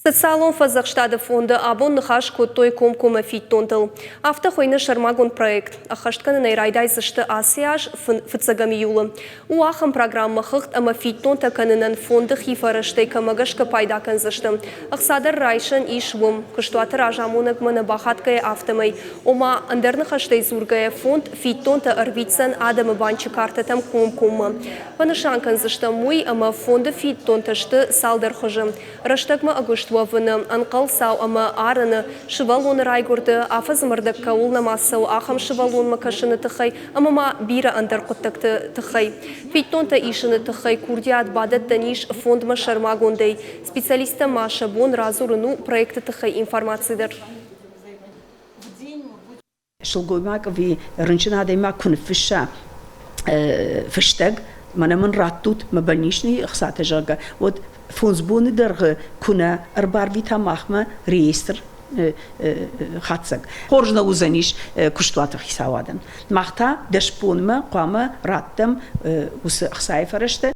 Социалон фӕдзӕхстады фонды абон ныхас кодтой комкоммӕ фиддонтыл. Афтӕ хуыйны сӕрмагонд проект. Ӕххӕст кӕнын ӕй райдайдзысты ацы аз фыццӕгӕм июлы. У ахӕм программӕ хыгъд ӕмӕ фиддонтӕ кӕнынӕн фонды хи фӕрӕзтӕй кӕмӕ гӕсгӕ пайда кӕндзысты. Ӕхца дӕр райсӕн ис уым, куыстуаты разамонӕгмӕ нӕ бахатгӕйӕ, афтӕмӕй. Ома, ӕндӕр ныхӕстӕй дзургӕйӕ, фонд фиддонтӕ ӕрвитдзӕн адӕмы банчы картӕтӕм комкоммӕ. Фӕнысан кӕндзыстӕм уый, ӕмӕ фонды фиддонтӕ сты цалдӕр хуызы. Рӕстӕгмӕ ӕгуыст уӕвыны, ӕнхъӕлцау ӕмӕ арыны, сывӕллоны райгуырды, афӕдзы ӕрдӕг кӕуыл нӕма цӕуы, ахӕм сывӕллонмӕ кӕсыны тыххӕй ӕмӕ ма бирӕ ӕндӕр хъуыддӕгты тыххӕй. Фиддонтӕ исыны тыххӕй курдиат бадӕттӕн ис фондмӕ сӕрмагондӕй. Специалисттӕн ма сӕ бон радзурын у проекты тыххӕй информаци дӕр. Сылгоймаг ӕви рынчын адӕймаг куы ныффысса фыстӕг, мӕнӕ мын раттут мӕ больничный ӕхцатӕ, зӕгъгӕ, уӕд фондз боны дӕргъы куы нӕ ӕрбарвита махмӕ реестр хатдзӕг. Хорз нӕ уыдзӕнис куыстуаты хицауадӕн. Мах та 10 бонмӕ хъуамӕ раттӕм уыцы ӕхцайы фӕрӕзтӕ.